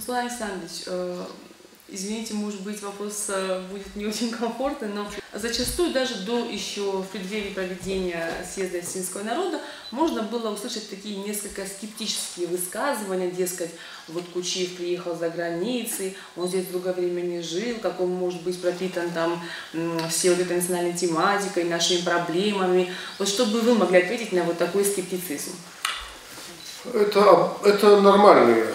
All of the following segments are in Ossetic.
Руслан Александрович, извините, может быть, вопрос будет не очень комфортный, но зачастую даже до еще в преддверии проведения съезда осетинского народа можно было услышать такие несколько скептические высказывания, дескать, вот Кучиев приехал за границей, он здесь долгое время не жил, как он может быть пропитан там всей вот этой национальной тематикой, нашими проблемами. Вот чтобы вы могли ответить на вот такой скептицизм. Это нормальный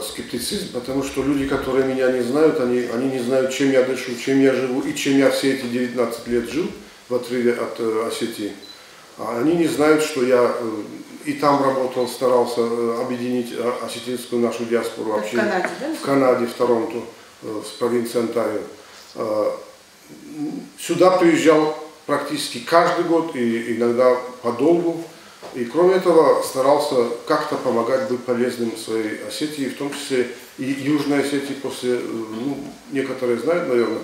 скептицизм, потому что люди, которые меня не знают, они не знают, чем я дышу, чем я живу и чем я все эти 19 лет жил в отрыве от Осетии. Они не знают, что я и там работал, старался объединить осетинскую нашу диаспору вообще. В Канаде, да? В Канаде, в Торонто, в провинции Онтарио. Сюда приезжал практически каждый год и иногда подолгу. И кроме этого старался как-то помогать, быть полезным своей Осетии, в том числе и Южной Осетии после, ну, некоторые знают, наверное,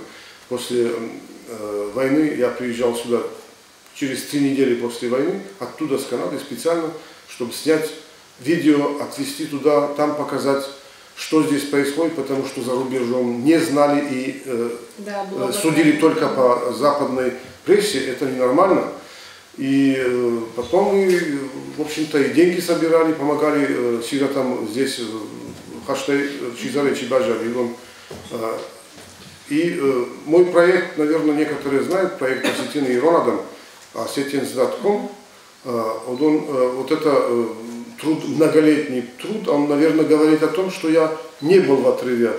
после войны я приезжал сюда через 3 недели после войны, оттуда с Канады специально, чтобы снять видео, отвезти туда, там показать, что здесь происходит, потому что за рубежом не знали и судили только по западной прессе, это ненормально. И потом мы, в общем-то, и деньги собирали, помогали сиротам здесь, в Хаштай, в Чизаре, Чибажа, Вилон. И мой проект, наверное, некоторые знают, проект Осетины и Ронадом, osetians.com, он, вот это труд, многолетний труд, он, наверное, говорит о том, что я не был в отрыве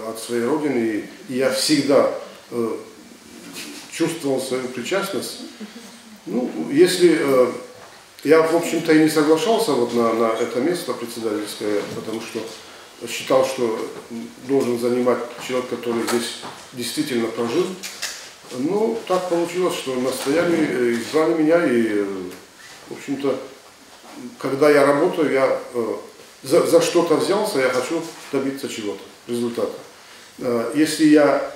от своей родины, и я всегда чувствовал свою причастность. Ну, если я, в общем-то, и не соглашался вот на это место председательское, потому что считал, что должен занимать человек, который здесь действительно прожил. Но так получилось, что настояли, избрали меня, и, в общем-то, когда я работаю, я за что-то взялся, я хочу добиться чего-то, результата. Если я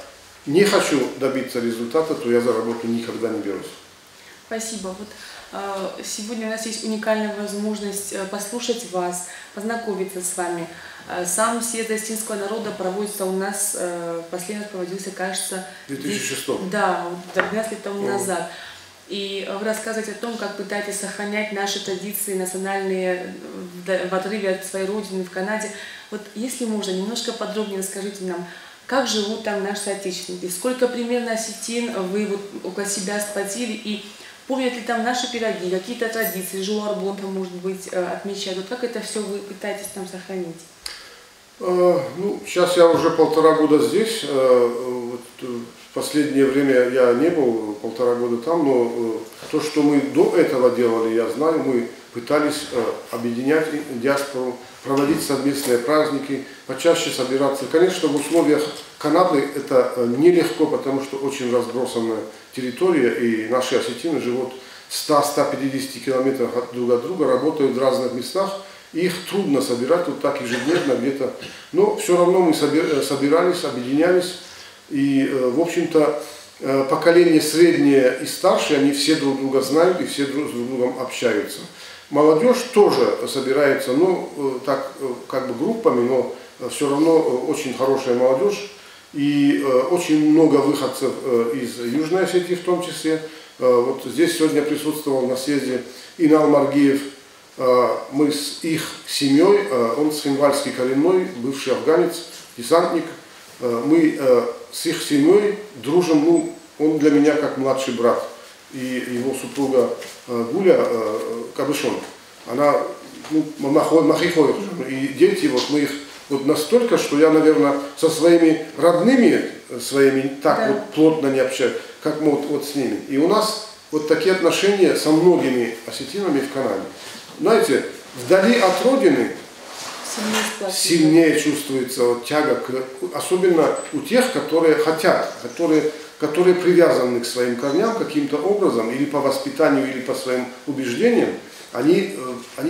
не хочу добиться результата, то я за работу никогда не берусь. Спасибо. Вот сегодня у нас есть уникальная возможность послушать вас, познакомиться с вами. Сам съезд осетинского народа проводится у нас, последний раз проводился, кажется, в 2006. Да, 12 лет тому назад. И вы рассказываете о том, как пытаетесь сохранять наши традиции национальные в отрыве от своей родины в Канаде. Вот если можно, немножко подробнее расскажите нам, как живут там наши соотечественники, сколько примерно осетин вы вот около себя сплотили, и помнят ли там наши пироги, какие-то традиции, жуарбон там, может быть, отмечают. Вот как это все вы пытаетесь там сохранить? Ну, сейчас я уже 1,5 года здесь. Вот, в последнее время я не был 1,5 года там, но то, что мы до этого делали, я знаю, мы пытались объединять диаспору, проводить совместные праздники, почаще собираться. Конечно, в условиях Канады это нелегко, потому что очень разбросанная территория, и наши осетины живут в 100-150 километрах друг от друга, работают в разных местах, их трудно собирать вот так ежедневно где-то. Но все равно мы собирались, объединялись, и, в общем-то, поколение среднее и старшее, они все друг друга знают и все друг с другом общаются. Молодежь тоже собирается, ну, так, как бы группами, но все равно очень хорошая молодежь. И очень много выходцев из Южной Осетии в том числе. Вот здесь сегодня присутствовал на съезде Инал Маргиев. Мы с их семьей, он цхинвальский коренной, бывший афганец, десантник. Мы с их семьей дружим, ну, он для меня как младший брат. И его супруга Гуля Кабышон, она, ну, и дети, вот мы их вот настолько, что я, наверное, со своими родными своими так да. Вот плотно не общаюсь, как мы вот с ними. И у нас вот такие отношения со многими осетинами в Канаде. Знаете, вдали от родины сильнее чувствуется вот тяга, особенно у тех, которые хотят, которые привязаны к своим корням каким-то образом, или по воспитанию, или по своим убеждениям, они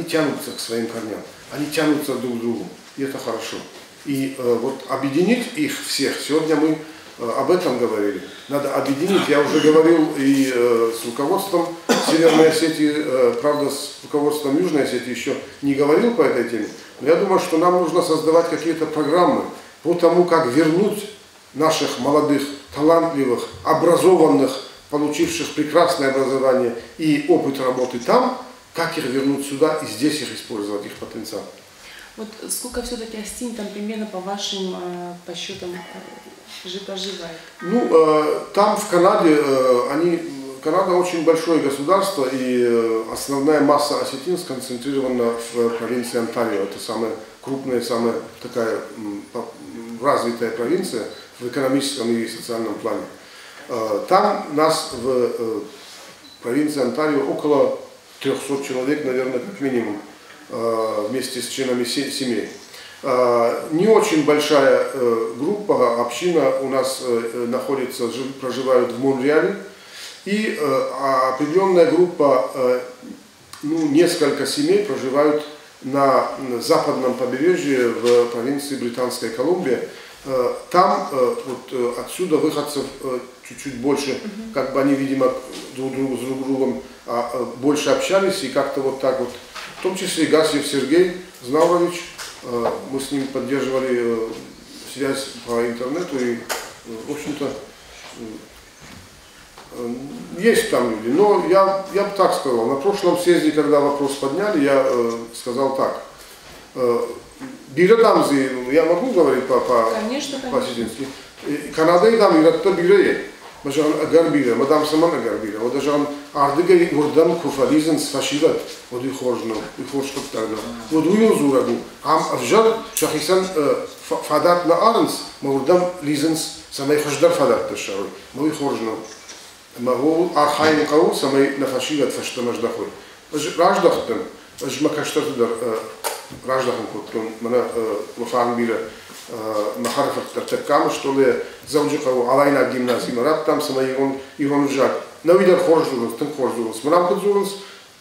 тянутся к своим корням, они тянутся друг к другу, и это хорошо. И вот объединить их всех, сегодня мы об этом говорили, надо объединить, я уже говорил и с руководством Северной Осетии, правда, с руководством Южной Осетии еще не говорил по этой теме, но я думаю, что нам нужно создавать какие-то программы. По тому, как вернуть наших молодых, талантливых, образованных, получивших прекрасное образование и опыт работы там, как их вернуть сюда и здесь их использовать, их потенциал. Вот сколько все-таки осетин там примерно по вашим подсчетам проживает? Ну, там в Канаде, Канада очень большое государство, и основная масса осетин сконцентрирована в провинции Онтарио. Это самая крупная, самая такая развитая провинция в экономическом и социальном плане. Там нас в провинции Онтарио около 300 человек, наверное, как минимум, вместе с членами семей. Не очень большая группа, община у нас находится, проживают в Монреале. И определенная группа, ну, несколько семей проживают на западном побережье в провинции Британская Колумбия. Там вот отсюда выходцев чуть-чуть больше, как бы они, видимо, друг с другом больше общались и как-то вот так вот. В том числе и Гасьев Сергей Знаурович, мы с ним поддерживали связь по интернету и, в общем-то, есть там люди. Но я бы так сказал, на прошлом съезде, когда вопрос подняли, я сказал так. Бирӕ дам дзы, я могу говорить по-осетински? Канадӕйы дам ирӕттӕ бирӕ и, мӕ зӕгъын ӕгӕр бирӕ, мӕ дам цӕмӕн ӕгӕр бирӕ. Уӕдӕ зӕгъын, ардыгӕй уырдӕм куы фӕлидзынц фӕсивӕд, уӕд уый хорз нӕу, уый хорз хъуыддаг нӕу. Уӕд уыйыл дзурӕг у, ам ӕвзӕр сӕхицӕн фадат нӕ арынц, мӕ уырдӕм лидзынц, цӕмӕй хуыздӕр фадӕттӕ ссарой. Мӕ уый хорз нӕу. Ӕмӕ ууыл архайын хъӕуы, цӕмӕй нӕ фӕсивӕд фӕстӕмӕ здӕхой. Ӕз раздӕхтӕн, ӕз мӕ кӕстӕрты дӕр раздӕхын кодтон, мӕнӕ мӕ фарн бирӕ мӕ хӕрӕфырт дӕр тӕккӕ ам стъолы Дзӕуджыхъӕуы Алайнаг гимназимӕ радтам, цӕмӕй ирон ӕвзаг нӕуи дӕр хорз дзурынц, тынг хорз дзурынц. Мӕн ам куыд дзурынц,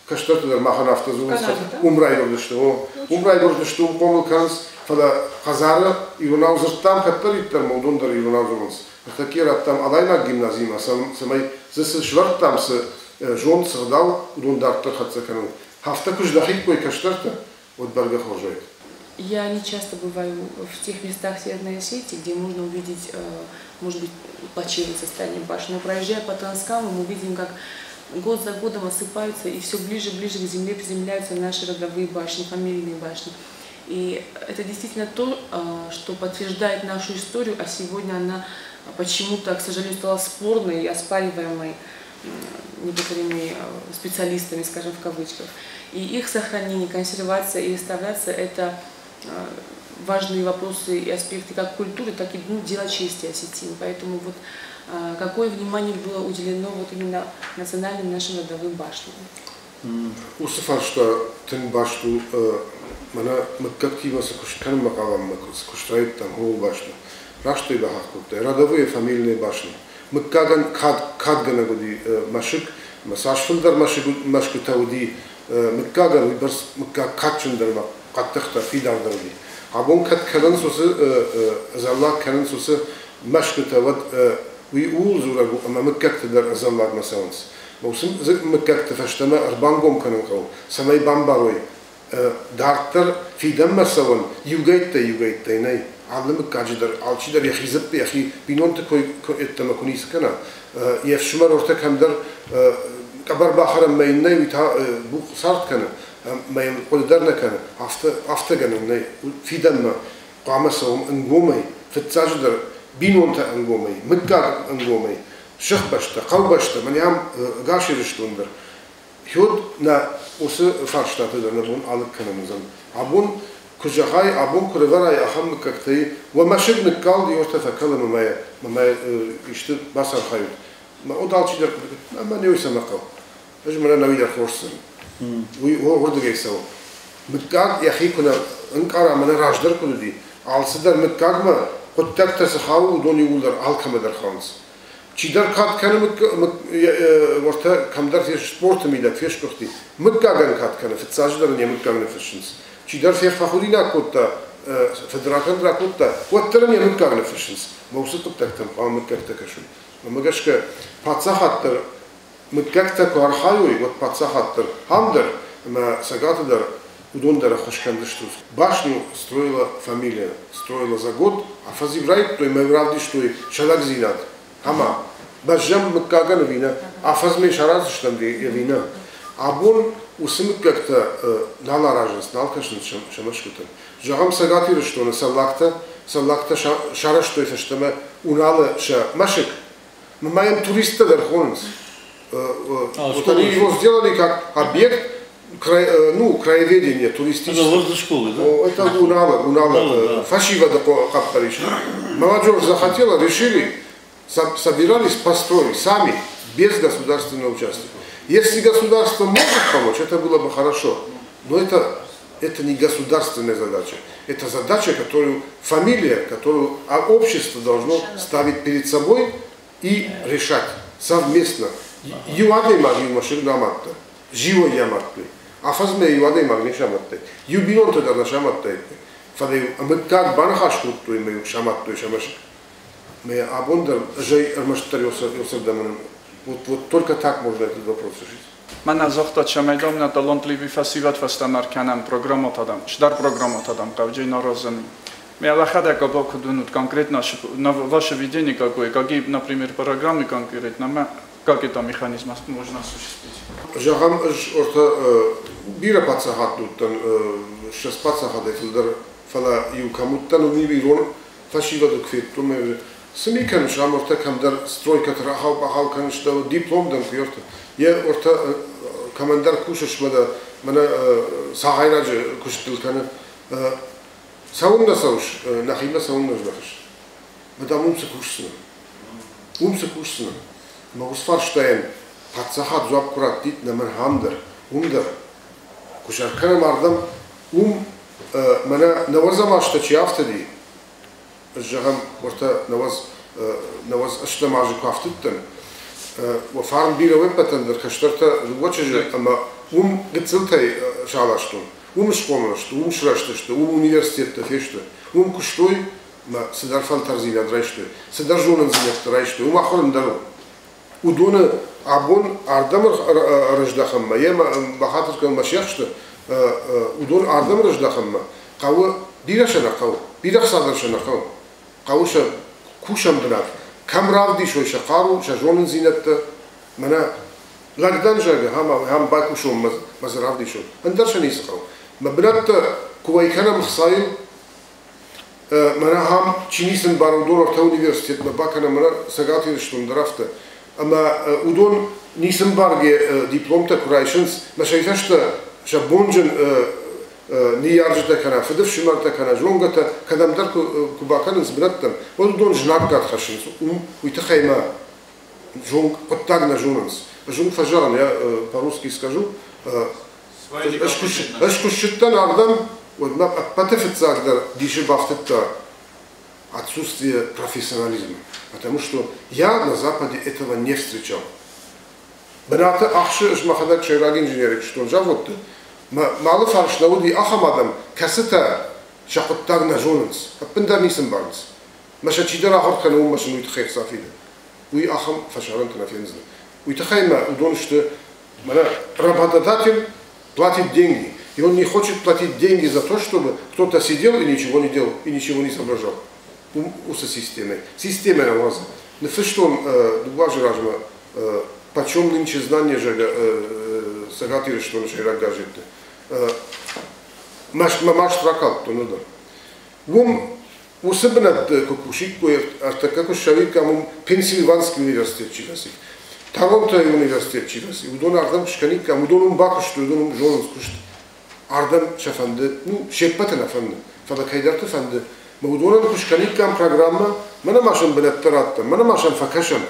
кӕстӕртӕ дӕр махӕн афтӕ дзурынц, уым райгуырдысты, о, уым райгуырдысты, уым хъомыл кӕнынц, фӕлӕ хӕдзары иронау дзырдтам кӕддӕриддӕр, ӕмӕ уыдон дӕр иронау дзурынц. Ныртӕккӕ радтам Алайнаг гимназимӕ, цӕмӕй дзы цы сӕвӕрдтам, цы зонд, цы ӕгъдау, уыдон дарддӕр хӕццӕ кӕнын. Афтӕ куы здӕхиккой кӕстӕртӕ, уӕд бӕргӕ хорз уаид. Я не часто бываю в тех местах Северной Осетии, где можно увидеть, может быть, плачевное состояние башен. Но проезжая по Транскаму, мы видим, как год за годом осыпаются и все ближе и ближе к земле приземляются наши родовые башни, фамильные башни. И это действительно то, что подтверждает нашу историю, а сегодня она почему-то, к сожалению, стала спорной и оспариваемой некоторыми специалистами, скажем, в кавычках. И их сохранение, консервация и реставрация – это важные вопросы и аспекты как культуры, так и, ну, дела чести осетин. Поэтому вот какое внимание было уделено вот именно национальным нашим родовым башням? Уыцы фарста тынг баст у мӕнӕ мыггӕгтимӕ цы куыст кӕнынмӕ хъавӕм, цы куыст райдыдтам, ууыл баст у. Раст ӕй бахахх кодтай, родовые фамильные башни. Мыггагӕн кад, кадгӕнӕг уыди мӕсыг, ӕмӕ цас фылдӕр мӕсгуытӕ уыди мыггагӕн, уыйбӕрц мыггаг кадджындӕр ӕмӕ хъӕддыхдӕр, фидардӕр уыди. Абон кӕд кӕнынц уыцы ӕдзӕллаг кӕнынц уыцы мӕсгуытӕ, уӕд уый ууыл дзурӕг у, ӕмӕ мыггӕгтӕ дӕр ӕдзӕллагмӕ цӕуынц. Уыцы мыггӕгты фӕстӕмӕ ӕрбангом кӕнын хъӕуы, цӕмӕй бамбарой, дарддӕр фидӕнмӕ цӕуӕн иугӕйттӕй-иугӕйттӕй нӕй. Алы мыггаджы дӕр алчидӕр йӕхи дзыппы, йӕхи бинонты кой йеддӕмӕ куы ницы кӕна, йе фсымӕр ортӕ кӕмдӕр къӕбӕр бахӕрӕн мӕ йын нӕй, уый та бухъ цард кӕны, мӕ йын хъуыды дӕр нӕ кӕны. Афтӕ, афтӕ гӕнӕн нӕй. Фидӕнмӕ хъуамӕ цӕуӕм ӕнгомӕй, фыццаджыдӕр бинонтӕ ӕнгомӕй, мыггаг ӕнгомӕй, сыхбӕстӕ, хъӕубӕстӕ, мӕнӕ ам ӕгас Ирыстон дӕр. Уӕд нӕ уыцы фарстатӕ дӕр нӕ бон алыг кӕнӕн уыдзӕн. Абон куы зӕгъай, абон куы рывӕрай ахӕм мыггӕгтӕй, уӕ мӕсыг ныккалди, ортӕ фӕкӕлы ӕмӕ мӕ исты бацархайут. Мӕ уд алчидӕр хъуыды ӕмӕ не уый цӕмӕ хъӕуы. Ӕз мӕнӕ нӕуи дӕр хорз цӕрын. Уый уырдыгӕй цӕуы. Мыггаг йӕхи куы нӕ ӕнкъара, мӕнӕ раздӕр куыд уыди, алцыдӕр мыггагмӕ хъуыддӕгтӕ цы хауы, уыдон иууылдӕр алкӕмӕ дӕр хауынц. Чидӕр кад кӕны уӕртӕ кӕмдӕр спорты мидӕг фесгуыхти, мыггагӕн кад кӕны, фыццаджыдӕр ын йӕ мыггаг ныффыссынц. Чидӕр фӕхудинаг кодта, фыдракӕнд ракодта, уӕддӕр ын йӕ мыггаг ныффыссынц. Мӕ уыцы хъуыддӕгтӕм хъуамӕ мыггӕгтӕ кӕсой. Уымӕ гӕсгӕ паддзахад дӕр мыггӕгтӕ куы архайой, уӕд паддзахад дӕр ам дӕр ӕмӕ Цӕгаты дӕр Уыдон дӕр ӕххуыс кӕндзысты. Башню строила фамилия, строила за год, афӕдз-иу райдыдтой мӕ равдыстой сӕ лӕгдзинад. Ӕмӕ бӕззӕм мыггагӕн ӕви нӕ, афӕдзмӕ сараздзыстӕм ӕви нӕ. Абон уыцы мыггӕгтӕ нал аразынц, нал кӕсынц сӕ мӕсгуытӕм. Зӕгъӕм, Цӕгат Ирыстоны Цӕллагтӕ сарӕзтой фӕстӕмӕ Уналы сӕ мӕсыг. Ма йӕм туристтӕ дӕр хонынц. Вот они его сделали как объект ну, краеведения туристического. Это возле школы, да? Это Унала, Унала, фӕсивӕды хъӕппӕрис. Молодежь захотела, решили, собирались, построили сами, без государственного участия. Если государство может помочь, это было бы хорошо. Но это не государственная задача. Это задача, которую фамилия, которую общество должно ставить перед собой и решать совместно. Иу адӕймаг иу мӕсыг нӕ амадта, зиуӕй амадтой. Афӕдзмӕ иу адӕймаг не самадтай. Иу бинонтӕ дӕр нӕ самадтаиккой. Фӕлӕ мыггаг баныхас кодтой ӕмӕ иу самадтой сӕ мӕсыг. Мӕ абон дӕр ӕз ӕй ӕрмӕстдӕр ёсырдӕм вот только так можно этот вопрос решить. Мӕнӕ загъта, цӕмӕй дам нӕ талантливый фӕсивӕд фӕстӕмӕ ӕркӕнӕм программӕтӕ дам, стдӕр программӕтӕ дам хъауджы аразын. Ме уӕхӕдӕг абон куыд уынут конкретно на ваше видение какое, какие, например, программы конкретно, ӕмӕ как это механизм можно осуществить? Зӕгъӕм, ӕз ортӕ бирӕ паддзахад уыдтӕн, 20 паддзахадӕй фылдӕр, фӕлӕ иу кӕм уыдтӕн, уым ирон фӕсивӕды куы федтон, цы ми кӕныс, ам ортӕ кӕмдӕр стройкӕты рахау-бахау кӕныс, дӕ диплом дӕм куы ортӕ. Йе ортӕ кӕмӕндӕр кусыс мӕ дӕ мӕнӕ цагъайраджы куыстыл кӕны. Цӕуыннӕ цӕуыс, нӕхимӕ цӕуыннӕ здӕхыс? Мӕ дам уым цы кусдзынӕ? Уым цы кусдзынӕ? Мӕ уыцы фарстайӕн паддзахад дзуапп куы раттид нӕ мӕн ам дӕр, уым дӕр. Куы сӕр кӕнӕм ардӕм, уым мӕнӕ нӕуӕдзӕм азтӕ чи афтыди, ӕз зӕгъӕм, уӕртӕ 98 азы куы афтыдтӕн, уӕ фарн бирӕ уе ппӕтӕн дӕр кӕстӕртӕ дыууӕ чызджы ӕмӕ уым гыццылтӕй саластон. Уым схъомыл сты, уым сырӕзтысты, уым университеттӕ фесты, уым куыстой мӕ цыдӕр фӕлтӕрдзинад райстой, цыдӕр зонындзинӕдтӕ райстой, уым ахуыр ӕндӕр у. Уыдоны абон ардӕм ӕрыздӕхынмӕ, йе бахатыр кӕнын мӕ сиӕхсты, уыдон ардӕм ӕрыздӕхынмӕ хъӕуы бирӕ сӕ нӕ хъӕуы, бирӕ хца дӕр сӕ нӕ хъӕуы. Хъӕуы сӕ кусӕн бынат, кӕм равдисой сӕ хъару, сӕ зонындзинӕдтӕ, мӕнӕ лӕгдӕн зӕгъы, ам бакусон мӕ дзы равдисон. Ӕндӕр сӕ ницы хъӕуы. Мӕ бынӕттӕ куы уӕй кӕнӕм хцайыл, мӕнӕ ахӕм чи ницы ӕмбары, уыдон ӕртӕ университетмӕ бакӕнӕм, мӕнӕ Цӕгат Ирыстон дӕр афтӕ. Ӕмӕ уыдон ницы ӕмбаргӕ дипломтӕ куы райсынц, мӕ сӕ фӕстӕ сӕ бонджын ныййарджытӕ кӕнӕ фыдыфсымӕртӕ кӕнӕ зонгӕтӕ кӕдӕмдӕр куы бакӕнынц бынӕттӕм, уӕд уыдон знаггад хӕссынц. Уым уый тыххӕй мӕ хъуыддаг нӕ зонынц. Ӕз уым фӕзӕгъын, я по-русски скажу, ӕз куы ссыдтӕн ардӕм, уӕд мӕ ӕппӕты фыццагдӕр дисы бафтыдта отсутствие профессионализма. Потому что я на Западе этого не встречал. Бынаты ахсы ӕз мӕхӕдӕг сӕйраг инженеры куыстон заводты. Мӕ алы фарс нӕ уыди ахӕм адӕм, кӕцытӕ сӕ хъуыддаг нӕ зонынц, ӕппындӕр ницы ӕмбарынц. Мӕ сӕ чидӕр ахуыр кӕны, уым мӕ сын уый тыххӕй ӕхца фиды. Уый ахӕм фӕсарӕнты нӕ фендзынӕ. Уый тыххӕй мӕ уыдон сты, мӕнӕ работодатель платит деньги. И он не хочет платить деньги за то, чтобы кто-то сидел и ничего не делал, и ничего не соображал. Уыцы системӕ. Системӕ нӕ уадзы. Ныффыстон дыууӕ азы размӕ «Почем нынче знание», зӕгъгӕ, Цӕгат Ирыстоны сӕйраг газетты. Мӕ маст ракалдтон уыдон. Уым уыцы бынӕтты куы кусиккой, ӕртӕккӕ куы ссӕуиккам, уым Пенсильванский университет чи фӕци, Торонтойы университет чи фӕци, уыдон ардӕм куы скӕниккам, уыдон уым бакуыстой, уыдон уым зонынц куыст. Ардӕм сӕ фӕнды, ну, се ппӕты нӕ фӕнды, фӕлӕ кӕйдӕрты фӕнды. Мӕ уыдонӕн куы скӕниккам программӕ, мӕнӕ ма сӕм бынӕттӕ раттӕм, мӕнӕ ма сӕм фӕкӕсӕм,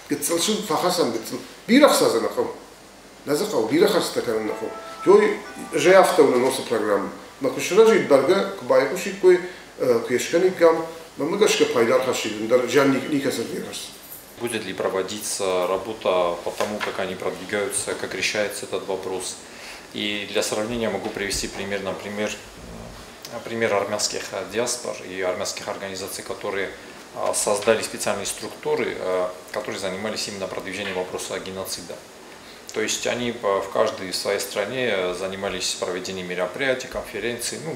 гыццыл сын фӕхӕцӕм, гыццыл. Бирӕ хца дзы нӕ хъӕуы. Нӕ дзы хъӕуы, бирӕ хӕрдзтӕ кӕнын нӕ хъӕуы. Ёй, ӕз афтӕ уынын уыцы программӕ. Мӕ куы сырӕзид бӕргӕ, куы байхъусиккой, куы йӕ скӕниккам, мӕнмӕ гӕсгӕ пайда ӕрхӕссид, ӕндӕр зиан никӕцы ӕрхӕсдзӕн. Будет ли проводиться работа по тому, как они продвигаются, как решается этот вопрос. И для сравнения могу привести пример, например, пример армянских диаспор и армянских организаций, которые создали специальные структуры, которые занимались именно продвижением вопроса геноцида. То есть они в каждой своей стране занимались проведением мероприятий, конференций, ну,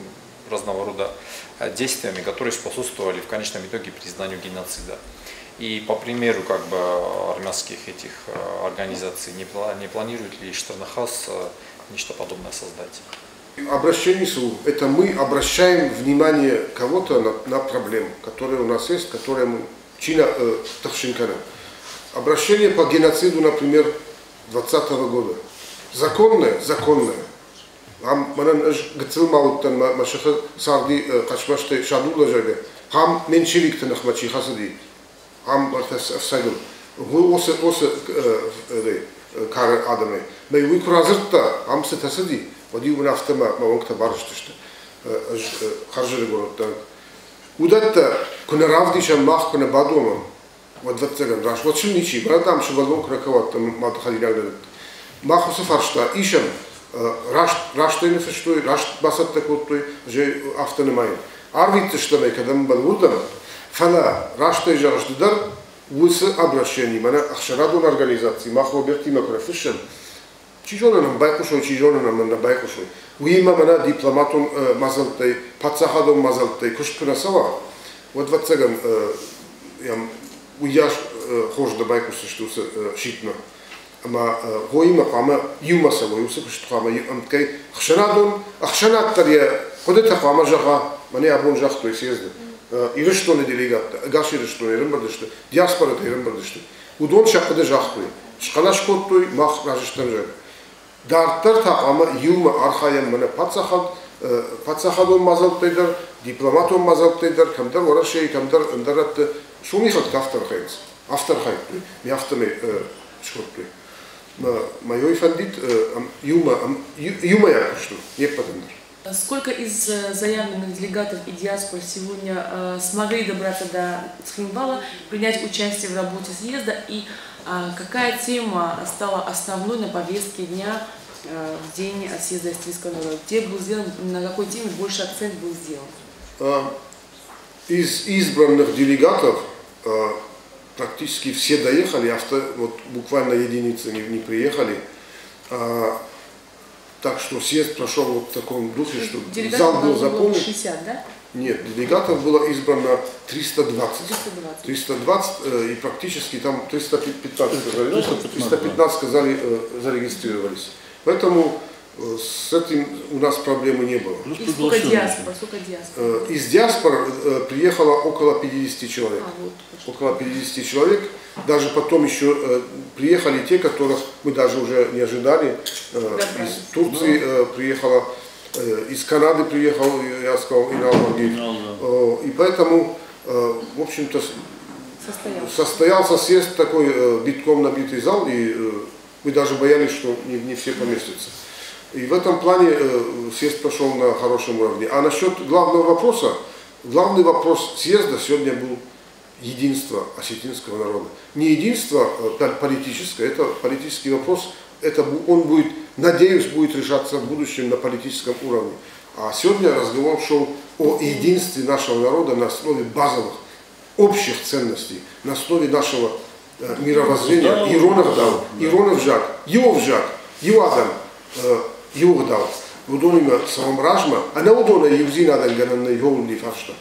разного рода действиями, которые способствовали в конечном итоге признанию геноцида. И по примеру как бы армянских этих организаций, не планирует ли Стыр Ныхас нечто подобное создать? Обращение СУ – это мы обращаем внимание кого-то на проблему, которая у нас есть, которая мы чина тыхсын кӕны. Обращение по геноциду, например, 2020 года. Законное? Законное. Ам мӕнӕн ӕз гыццыл ма уыдтӕн мӕ сыхы царди Хъӕцмӕзты Садуллӕ, зӕгъгӕ, ам меньшевикты ныхмӕ чи хӕцыди, ам ӕфцӕгыл, уыцы кары адӕмӕй. Мӕ уый куы радзырдта, ам цытӕ цыди, уӕд-иу мын афтӕ мӕ уӕнгтӕ барызтысты. Ӕз хӕрзӕрыгон уыдтӕн. Уыдӕттӕ куы нӕ равдисӕм мах, куы нӕ бадомӕм, уӕд ӕвӕццӕгӕн раст, уӕд сын ничи, мӕнӕ дам сывӕллон куы нӕ кӕуа, мады хӕринаг нӕ дӕтты. Мах уыцы фарста исӕм, раст, растӕй ныфыстой, раст бацӕттӕ кодтой, афтӕ нымайын. Арвитдзыстӕм ӕй кӕдӕм ӕмбӕлы, уырдӕм, фӕлӕ растӕй зӕгъыс ды дӕр, уыцы обращение мӕнӕ ӕхсӕнадон организаци мах Робертимӕ куы ныффыссӕм, чи зоны нӕм байхъусой, чи зоны нӕм нӕ байхъусой. Уыимӕ мӕнӕ дипломатон мадзӕлттӕй, паддзахадон мадзӕлттӕй куыст куы нӕ цӕуа, уӕд ӕвӕццӕгӕн уыйас хорз нӕ байхъусдзысты уыцы сидтмӕ. Ӕмӕ хоимӕ хъуамӕ иумӕ цӕуой, уыцы куыст хъуамӕ ӕмткӕй ӕхсӕнадон, ӕхсӕнад дӕр йӕ хъуыдытӕ хъуамӕ зӕгъа, мӕнӕ абон загътой съезды. Ирыстоны делегаттӕ ӕгас Ирыстоны ӕрӕмбырд сты, диаспорӕтӕ ӕрӕмбырд сты. Уыдон сӕ хъуыды загътой, схъӕлӕс кодтой, мах разы стӕм, зӕгъгӕ. Дарддӕр та хъуамӕ иумӕ архайӕм мӕнӕ паддзахад, паддзахадон мадзӕлттӕй дӕр, дипломатон мадзӕлттӕй дӕр, кӕмдӕр Уӕрӕсейы, кӕмдӕр ӕндӕр рӕтты. Сомихӕгтӕ афтӕ архайынц, афтӕ архайдтой, ме афтӕмӕй скодтой. Мӕ фӕндид иумӕ, иумӕйаг куыст у не ппӕтӕн дӕр. Сколько из заявленных делегатов и диаспор сегодня смогли добраться до Цхинвала, принять участие в работе съезда и какая тема стала основной на повестке дня в день съезда Осетинского народа? Где был сделан, на какой теме больше акцент был сделан? Из избранных делегатов практически все доехали, вот буквально единицы не приехали. Так что съезд прошел вот в таком духе, что делегатов зал был заполнен. 60, да? Нет, делегатов было избрано 320. 320. 320, и практически там 315 сказали, 315, 315 сказали, зарегистрировались. Поэтому с этим у нас проблемы не было. Плюс И сколько приглашенные. диаспор? Сколько диаспор? Из диаспор приехало около 50 человек. А, вот, почти. Около 50 человек. Даже потом еще приехали те, которых мы даже уже не ожидали. Добрались. Из Турции приехала, из Канады приехал, я сказал, Инал Маргиев. Инал, да. И поэтому, в общем-то, Состоялся. состоялся съезд такой, битком набитый зал, и мы даже боялись, что не все поместятся. И в этом плане съезд прошел на хорошем уровне. А насчет главного вопроса, главный вопрос съезда сегодня был единство осетинского народа. Не единство политическое, это политический вопрос, это он будет, надеюсь, будет решаться в будущем на политическом уровне. А сегодня разговор шел о единстве нашего народа на основе базовых, общих ценностей, на основе нашего мировоззрения. Да, Ирон ӕгъдау, да. Ирон ӕвзаг, иу ӕвзаг, иу адӕм, иу ӕгъдау. Уыдонимӕ цӕуӕм размӕ, ӕнӕ уыдонӕй иудзинадӕн гӕнӕн нӕй иууылди фарста.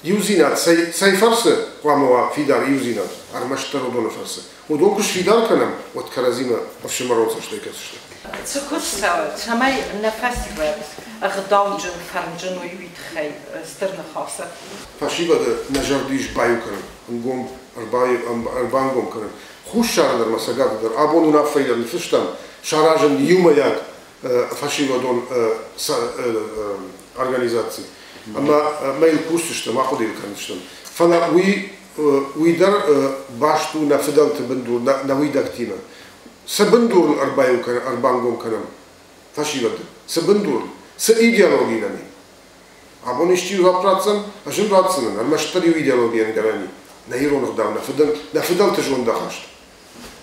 Иудзинад цӕй, цӕй фӕрцы хъуамӕ уа фидар иудзинад, ӕрмӕстдӕр уыдоны фӕрцы. Уыдон куы сфидар кӕнӕм, уӕд кӕрӕдзимӕ ӕфсымӕрон цӕстӕй кӕсдзысты. Цы куыст цӕуы, цӕмӕй нӕ фӕсивӕд ӕгъдауджын, фӕрнджын уой, уый тыххӕй Стыр Ныхасы? Фӕсивӕды нӕ зӕрды ис баиу кӕнын, ӕнгом ӕрбангом кӕнын. Хуссары дӕр ӕмӕ Цӕгаты дӕр абон уынаффӕйы дӕр ныффыстам саразын иумӕйаг фӕсивӕдон организаци. Ӕмӕ мӕ йыл кусдзыстӕм, ахъуыды йыл кӕндзыстӕм. Фӕлӕ уый дӕр баст у нӕ фыдӕлты бындур, нӕ уидӕгтимӕ. Цы бындурыл ӕрбаиу кӕнӕм, ӕрбангом кӕнӕм фӕсивӕды? Цы бындурыл? Цы идеологи нӕм и? Абон исчи дзуапп ратдзӕн, ӕз ын ратдзынӕн, ӕрмӕстдӕр иу идеологийӕн гӕнӕн и. Нӕ ирон ӕгъдау, нӕ фыдӕлты зондахаст.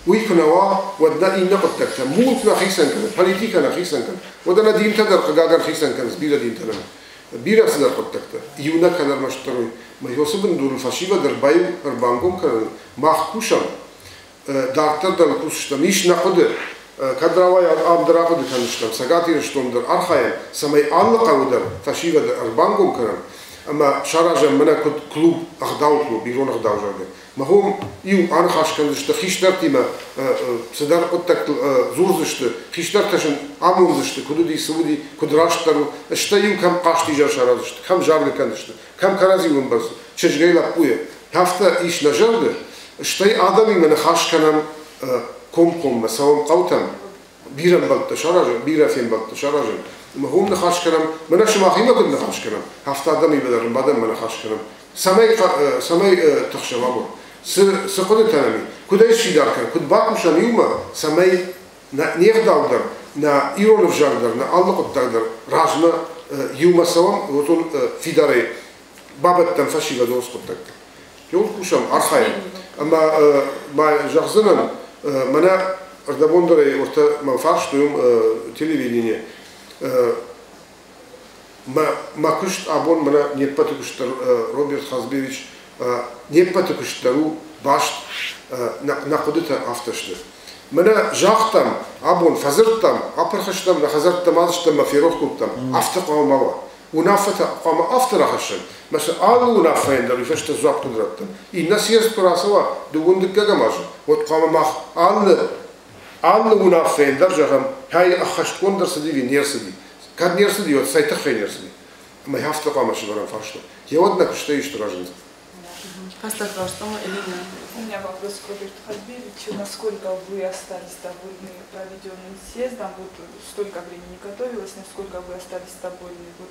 Уый куы нӕ уа, уӕд нӕ иннӕ хъуыддӕгтӕ, мулк нӕ хицӕн кӕны, политикӕ нӕ хицӕн кӕны, уӕдӕ нӕ динтӕ дӕр хъыгагӕн хицӕн кӕнынц, бирӕ динтӕ нӕм. Бирӕ цыдӕр хъуыддӕгтӕ. Иу нӕ кӕны ӕрмӕстдӕр уый. Мӕ уыцы бындурыл фӕсивӕд ӕрбаиу, ӕрбангом кӕнын мах кусӕм, дарддӕр дӕр кусдзыстӕм. Ис нӕ хъуыды. Кӕд рауайа, ам дӕр ахъуыды кӕндзыстӕм, Цӕгат Ирыстон дӕр архайӕм, цӕмӕй алы хъӕуы дӕр фӕсивӕды ӕрбангом кӕнӕм ӕмӕ саразӕм мӕнӕ куыд клуб, ӕгъдауы клуб, ирон ӕгъдау, зӕгъгӕ. Мӕ хом иу аныхас кӕндзысты хистӕртимӕ, цыдӕр хъуыддӕгтыл дзурдзысты, хистӕртӕ сын амондзысты, куыд уыди, цы уыди, куыд растдӕр у, стӕй-иу кӕм хъазтизӕр сараздзысты, кӕм заргӕ кӕндзысты, кӕм кӕрӕдзиуыл ӕмбӕлдзысты, чызгӕй лӕппуйӕ. Афтӕ ис нӕ зӕрды, стӕй адӕмимӕ ныхас кӕнӕм комкоммӕ, цӕуӕм хъӕутӕм, бирӕ ӕмбӕлттӕ саразӕм, бирӕ фембӕлдтӕ саразӕм. Ӕмӕ уым ныхас кӕнӕм, мӕнӕ сымахимӕ куыд ныхас кӕнӕм, афтӕ адӕмимӕ дӕр ӕмбадӕм ныхас кӕнӕм. Цӕмӕй тыхсӕм абон? Цы хъуыдытӕ нӕм и? Куыд ӕй сфидар кӕнӕм, куыд бакусӕм иумӕ, цӕмӕй не гъдау дӕр, нӕ ирон ӕвзаг дӕр, нӕ алы хъуыддаг дӕр размӕ иумӕ цӕуӕм, уыдон фидарӕй бабӕттӕм фӕсивӕдон хъуыддӕгтӕ. Иуыл кусӕм, архайӕм. Ӕмӕ ма зӕгъдзынӕн, мӕнӕ ӕрдӕбондӕрӕй ортӕ мӕ фарстой уым телевидение. Мӕ куыст абон мӕнӕ не ппӕты куыст дӕр, Роберт Хазбевич, не ппӕты куыст дӕр у баст, нӕ хъуыдытӕ афтӕ сты. Мӕнӕ загътам, абон фӕдзырдтам, апырх стӕм, нӕ хӕдзӕрттӕм ацыдыстӕм ӕмӕ ферох кодтам, афтӕ хъуамӕ ма уа. Уынаффӕтӕ хъуамӕ афтӕ рахӕссӕм, мӕ сӕ алы уынаффӕйӕн дӕр уый фӕстӕ дзуапп куыд раттӕм. Иннӕ съезд куы рацӕуа дыууын дыккӕгӕм азы, уӕд хъуамӕ мах алы уынаффӕйӕн дӕр зӕгъӕм, кӕй ӕххӕстгонд ӕрцыди ӕви не рцыди. Кӕд не рцыди, уӕд цӕй тыххӕй не рцыди. Ӕмӕ афтӕ хъуамӕ сӕвӕрӕм фарста. Йеуӕд нӕ куыстӕй исты разындзӕн. У меня вопрос к Роберту Хазбиевичу. Насколько вы остались довольны проведенным съездом? Вот столько времени готовилось, насколько вы остались довольны вот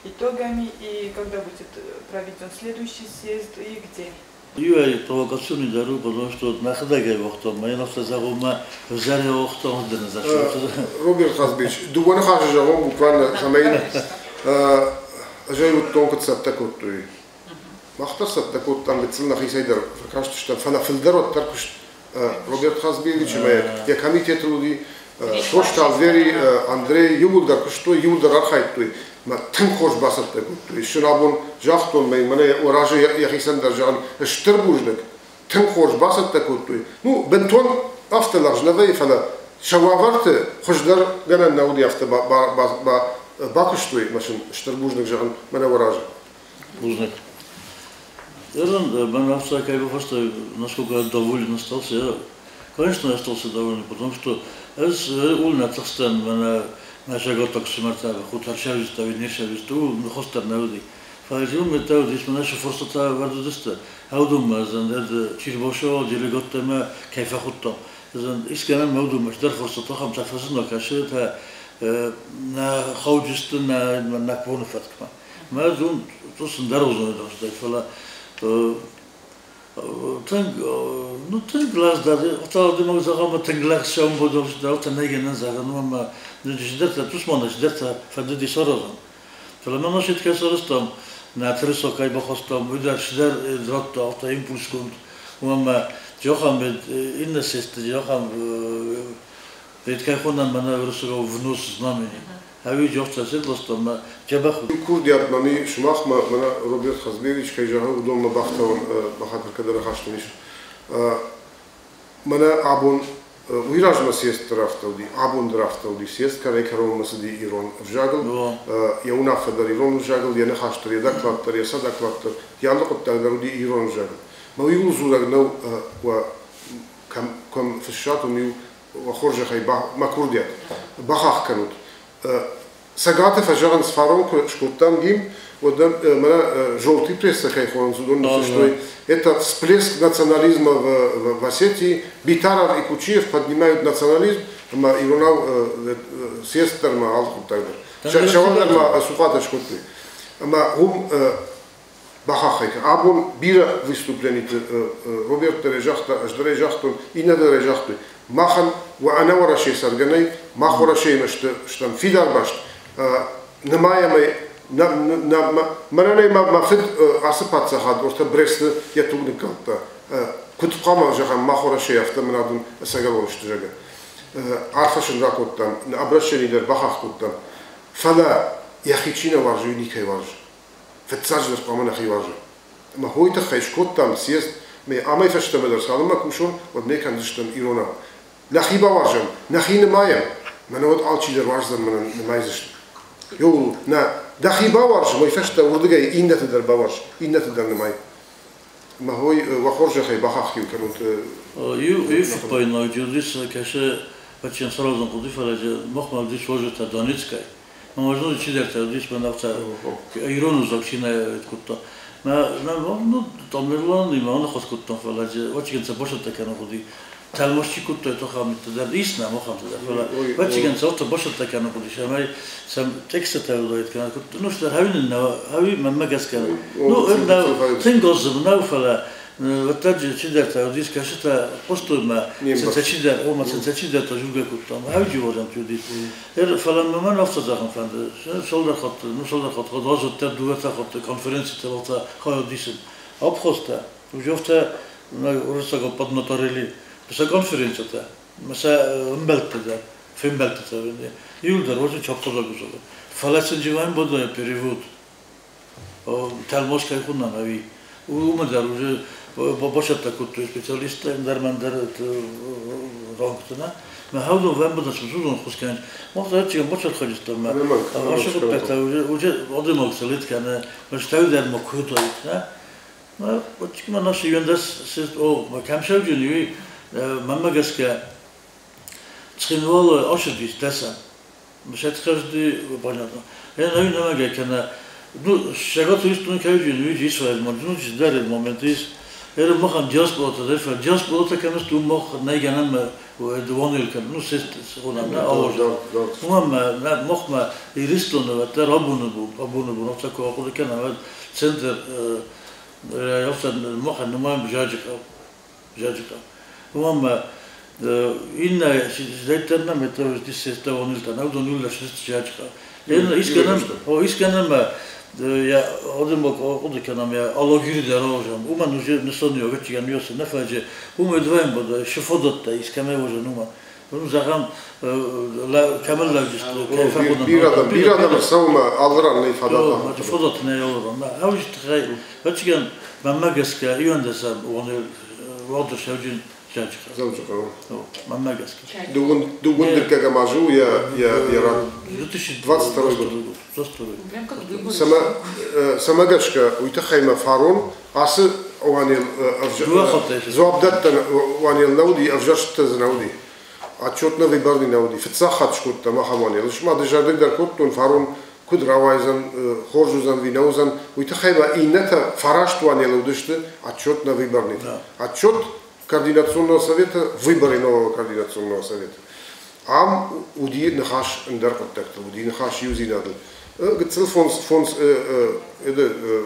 итогами и когда будет проведен следующий съезд и где? Иуӕй провокационный дӕр у, потому что нӕхӕдӕгӕй уагътам, ма йын афтӕ зӕгъон, ма ӕвзӕрӕй уагътам, дӕр нӕ Роберт Хазбич, дыууӕ ныхасы зӕгъон буквально, цӕмӕй ӕз ӕй уыдтон, куыд цӕттӕ кодтой. Мах дӕр цӕттӕ кодтам, гыццыл нӕхицӕй дӕр фӕкастыстӕм, фӕлӕ фылдӕр уӕддӕр куыст Роберт Хазбиевич ӕмӕ йӕ комитетыл уыди. Состы Алвери, Андрей иууылдӕр куыстой, иууылдӕр архайдтой. Мӕ тынг хорз бацӕттӕ кодтой. Сын абон загътон, мӕ мӕнӕ разы йӕхицӕн дӕр зӕгъын, стыр бузныг, тынг хорз бацӕттӕ кодтой. Ну, бынтон афтӕ лӕгъз нӕ вӕййы, фӕлӕ сӕ уавӕрты хуыздӕр гӕнӕн нӕ уыди, афтӕ бакуыстой, мӕ сын стыр бузныг зӕгъын мӕнӕ уӕ разы. Бузныг. Мӕн афтӕ кӕй бафарстай, насколько я доволен остался, я, конечно, остался доволен, потому что ӕз ууыл нӕ тыхстӕн, мӕнӕ нӕ сагатаг ӕфсымӕртӕ хуторшависттӕ ӕви не шависттӕ, ууыл ныхас дӕр нӕ уыди. Фӕлӕ уым уыдис, мӕнӕ цы фарстатӕ ӕвӕрд уыдысты, уыдонмӕ ӕз чи рбацӕуа делегаттӕ мӕ кӕй фӕхуыдтам, искӕмӕн мӕ уыдонмӕ цыдӕр фарстатӕ ахӕмтӕ фӕзына, кӕцытӕ нӕ хауджысты нӕ боны фӕткмӕ. Мӕ зонд ӕндӕр уыдзӕн, фӕлӕ тынг, ну, тынг лӕгъздӕр, адӕймаг зӕгъӕм, тынг лӕгъз сӕмбӕлд, нӕ гӕнӕн зӕгъын, ӕмӕ чидӕртӕ, тусманы чидӕртӕ фӕндыди саразын. Фӕлӕ мӕ нашит кӕй сарӕзтам, нӕ тырыса кӕй бахастам, уый дӕр цыдӕр радта афтӕ импульсгонд, ӕмӕ зӕгъӕм, иннӕ съездты, зӕгъӕм, ведь кӕй хонӕм мӕнӕ уырыссагау внос знамени. Ӕви джохтӕ седластам, мӕ дзӕбӕх. Курдиат мӕм и сымахмӕ, мӕнӕ Роберт Хазбевич кӕй зӕгъы, уыдонмӕ бафтауын бахатыр кӕд ӕрхастон ис. Мӕнӕ абон уый размӕ съезд дӕр афтӕ уыди, абон дӕр афтӕ уыди. Съезд кӕрӕй-кӕронмӕ цыди ирон ӕвзагыл, йӕ уынаффӕ дӕр ирон ӕвзагыл, йӕ ныхас дӕр, йӕ доклад дӕр, йӕ сӕ доклад дӕр, йӕ алы хъуыддаг дӕр уыди ирон ӕвзагыл. Мӕ уый дзурӕг нӕу, уӕ кӕм фыссат, уым-иу уӕ хорзӕхӕй мӕ курдиат бахахх кӕнут. Цӕгаты фӕзӕгъынц, фарон куы скодтам гимн, уӕд мӕнӕ желтый пресса кӕй хонынц, уыдон ныффыстой, это всплеск национализма в Осетии, Битаров и Кучиев поднимают национализм, ӕмӕ иронау съезд дӕр ма алы хъуыддаг дӕр. Сӕуӕлдӕр ма Сухъатӕ скодтой. Ӕмӕ уым бахаххӕй кӕн. Абон бирӕ выступлениты Роберт дӕр загъта, ӕз дӕр ӕй загътон, иннӕ дӕр ӕй загътой. Махӕн ӕнӕ Уӕрӕсе цӕргӕ нӕй, мах Уӕрӕсеимӕ стӕм фидар баст. Нымайӕм ӕй, мӕнӕн ӕй мӕ фыд ацы паддзахад ортӕ Бресты йӕ туг ныккалдта. Куыд хъуамӕ зӕгъӕм, мах Уӕрӕсейы афтӕ мын адон ӕцӕгӕлон сты, зӕгъгӕ. Арфӕ сын ракодтам, обращение дӕр бахахх кодтам. Фӕлӕ йӕхи чи нӕ уарзы, уый никӕй уарзы. Фыццаджыдӕр хъуамӕ нӕхи уарзӕм. Ӕмӕ хойы тыххӕй скодтам съезд, ме амӕй фӕстӕмӕ дӕр цалынмӕ кусон, уӕд не кӕндзыстӕм иронау. Нӕхи бауарзӕм, нӕхи нымайӕм, мӕнӕ уӕд алчидӕр уарздзӕн, мӕнӕ нымайдзысты. Иу нӕ дӕхи бауарз, уый фӕстӕ уырдыгӕй иннӕты дӕр бауарз, иннӕты дӕр нымай. Мӕ хой, уӕ хорзӕхӕй бахахх-иу кӕнут. Иу фиппаинаг уыдис, кӕсы Баччен саразын хъуыди, фӕлӕ махмӕ уыдис уазджытӕ Донецкӕй. Мӕ чидӕртӕ уыдис, мӕн афтӕ ирон ӕвзаг чи нӕ кодта. Ну, Тамерлан аныхас кодтам, фӕлӕ вачигенцӕ башаттӕ кӕнын хъуыди. Тӕлмац чи кодта, ахӕмтӕ дӕр ис нӕм ахӕмтӕ дӕр, фӕлӕ вачигенцӕ афтӕ башаттӕ кӕнын хъуыди, цӕмӕй сӕм текстытӕ уыдаид кӕнӕ. Ну, стӕр хауи нӕ, хауи мӕнмӕ гӕсгӕ. Ну, тынг азым нӕу, фӕлӕ уӕддӕр чидӕртӕ уыдис, кӕсытӕ хъуыстой мӕ, цӕ чидӕр, ома цӕ чидӕртӕ жургӕ кодтам, хауджи уазӕнт уыдис. Фӕлӕ мӕн афтӕ зӕгъын фӕнды, цалдӕр хатты, ну, цалдӕр хатты, азӕттӕ, дыууӕтӕ хатты конференцитӕ афтӕ хайад исын. Абхазтӕ, уже афтӕ уырыссагау поднаторели, сӕ конференцитӕ, сӕ ӕмбӕлттӕ дӕр, фембӕлдтытӕ иуылдӕр уыцы чапхазаг уыдзӕн. Фӕлӕ сын дживайын бодайы перевод, тӕлмац кӕй хуынӕм ӕви, уымӕ дӕр уже бацӕттӕ кодтой специалисттӕ, ӕндӕр мӕндӕр рангты, нӕ. Мӕ хаудон вӕмбыдын сусудон хус кӕнын. Мах дӕр бацӕттӕ мӕ. Ашы хъуыддӕгтӕ уже адӕймаг сӕлит кӕны, мӕ дӕр ма куыдаид, нӕ. Мӕ отчикма наши юндас о, мӕ кӕм сӕвджын, уый мӕнмӕ гӕсгӕ Цхинвалы ащыдис дӕсӕм. Шетхӕжды понятно. Я навин намӕгӕ кӕнӕ. Ну, Цӕгат Ирыстоны кӕуджын, уый ис ну, дӕр момент ис. Эр махан диаспората дӕр, диаспората кӕмӕст у мах нӕй гӕнӕн мӕ дывонил кӕн, ну, сест хонам, нӕ ауаз. Уымӕн мӕ махмӕ Ирыстоны вӕддӕр абоны бон, афтӕ куы ахъуыды кӕнӕм, уӕд центр афтӕ махӕн нымайӕм Джаджыхъӕу. Джаджыхъӕу. Уымӕн мӕ иннӕ дӕттӕр нӕм это сестӕ вонилта, уыдон иуылдӕр сты Джаджыхъӕу. Искӕнӕм я адӕмаг хъуыды кӕнӕм, я Алагиры дӕр ауазӕм. Уымӕн уже нысаниуӕг ӕвӕццӕгӕн уыйас нӕ фӕлӕ уымӕй дывӕйӕн бада шы фадӕттӕ искӕмӕй уазӕн уымӕн. Ну, зӕгъӕм, кӕмӕн лӕуджысты, кӕй фӕхъуыдӕн. Бирӕ адӕм ӕрцӕуы мӕ алы ран нӕй фадат. Фадат нӕй алы ран. Ауызы тыххӕй, ӕвӕццӕгӕн, мӕнмӕ гӕсгӕ, иуӕндӕсӕм уонел уӕлдӕр сӕвджын Джаджыхъӕу. Дзӕуджыхъӕу. Мӕнмӕ гӕсгӕ. Дыууын дыккӕгӕм азы у йӕ ран. 22 год. 22. Прям как выборы. Цӕмӕ гӕсгӕ, уый тыххӕй мӕ фарон ацы уанел дзуапдӕттӕн уанел нӕ уыди, ӕвзӕрстытӕ дзы нӕ уыди. Отчетно-выборный нӕ уыди. Фыццаг хатт скодтам ахӕм уанел. Ма дызӕрдыг дӕр кодтон фарон, куыд рауайдзӕн, хорз уыдзӕн ӕви нӕ уыдзӕн. Уый тыххӕй ма иннӕтӕ фараст уанелы уыдысты отчетно-выборный. Отчет Координационного совета, выборы нового Координационного совета. Ам уыди ныхас ӕндӕр хъуыддӕгтыл, уыди ныхас иудзинадыл. Гыццыл фондз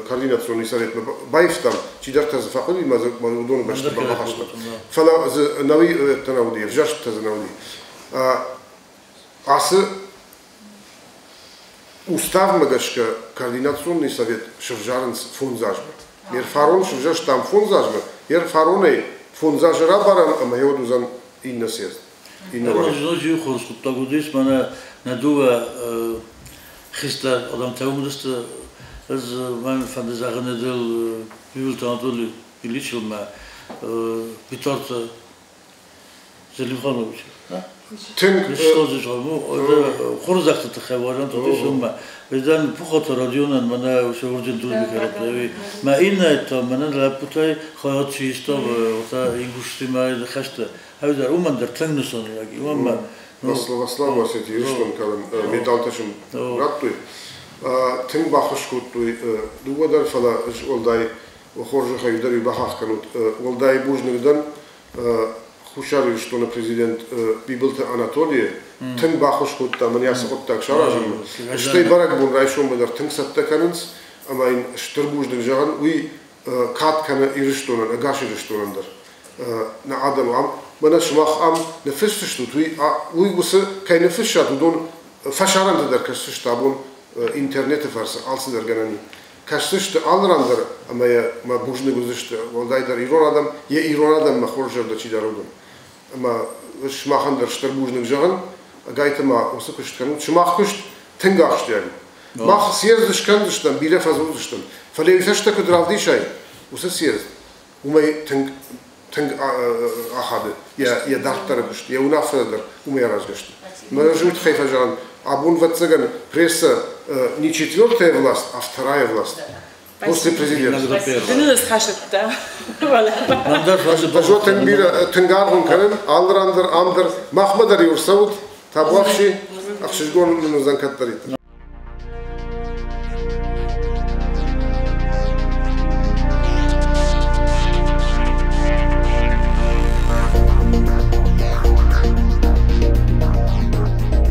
координационный советмӕ баивтам, чидӕртӕ дзы фӕхъуыди, мӕ уыдоны бӕсты бахастам. Фӕлӕ дзы нӕуи нӕ уыди, ӕвзӕрстытӕ дзы нӕ уыди. Ацы уставмӕ гӕсгӕ Координационный совет сывзарынц 5 азмӕ. Ер фарон сывзӕрстам 5 азмӕ, ер фаронӕй 5 азы рабарӕм ӕмӕ йӕ уӕд уыдзӕн иннӕ съезд. Иннӕ вариант. Ноджы иу хорз хъуыддаг уыдис, мӕнӕ нӕ дыууӕ хистӕр адӕмтӕ уым уыдысты. Ӕз мӕн фӕнды зӕгъын дыл Бибылты Анатолий Ильичыл мӕ Битарты Зелимханович. Тынг хорзӕхты тыххӕй вариант уыдис уымӕ. Ведан Пухаты Родионӕн мӕнӕ уыцы орден Дружбы радтой. Мӕ иннӕ та мӕнӕ лӕппутӕй хайад чи иста, ота Ингуштимӕ хӕсты. Хӕвдӕр уымӕн дӕр тынг нысаниуӕг. Уымӕн Во славу Осетии Ирыстон кӕнын медалтӕ сын радтой. Тынг баххуыс кодтой дыууӕ дӕр, фӕлӕ ӕз уӕлдай хорзӕхӕй дӕр бахахх кӕнут. Уӕлдай бузныг дӕн Хуссар Ирыстоны президент Бибылты Анатолийы, тынг баххуыс кодта мӕн ацы хъуыддаг саразынмӕ. Стӕй бӕрӕгбон райсоммӕ дӕр тынг цӕттӕ кӕнынц, ӕмӕ йын стыр бузныг зӕгъын, уый кад кӕны Ирыстонӕн, ӕгас Ирыстонӕн дӕр. Нӕ адӕм ам, мӕнӕ сымах ам ныффысдзыстут, уый уыцы кӕй ныффыссат, уыдон фӕсарӕнты дӕр кӕсдзысты абон интернеты фӕрцы алцыдӕр гӕнӕн и. Кӕсдзысты алы ран дӕр ӕмӕ йӕ мӕ бузныг уыдзысты, уӕлдайдӕр ирон адӕм, йӕ ирон адӕммӕ хорз зӕрдӕ чи дары, уыдон. Ӕмӕ сымахӕн дӕр стыр бузныг зӕгъын, ӕгайтма ма уыцы куыст кӕнут. Сымах куыст тынг ахсджиаг у. Мах съезд скӕндзыстӕм, бирӕ фӕдзурдзыстӕм. Фӕлӕ уый фӕстӕ куыд равдисай, уыцы съезд, уымӕй тынг Тынг ахады йӕ дарддӕры куыст, йӕ уынаффӕтӕ дӕр уымӕй аразгӕ сты. Мӕ ӕз уый тыххӕй фӕзӕгъын, абон, ӕвӕццӕгӕн, пресса не четвертая власть, а вторая власть. После президента. Ӕз бирӕ тынг аргъ кӕнын, алы ран дӕр, ам дӕр, махмӕ дӕр иу ӕрцӕут, табуафси, ӕхсызгон нын уыдзӕн кӕддӕриддӕр.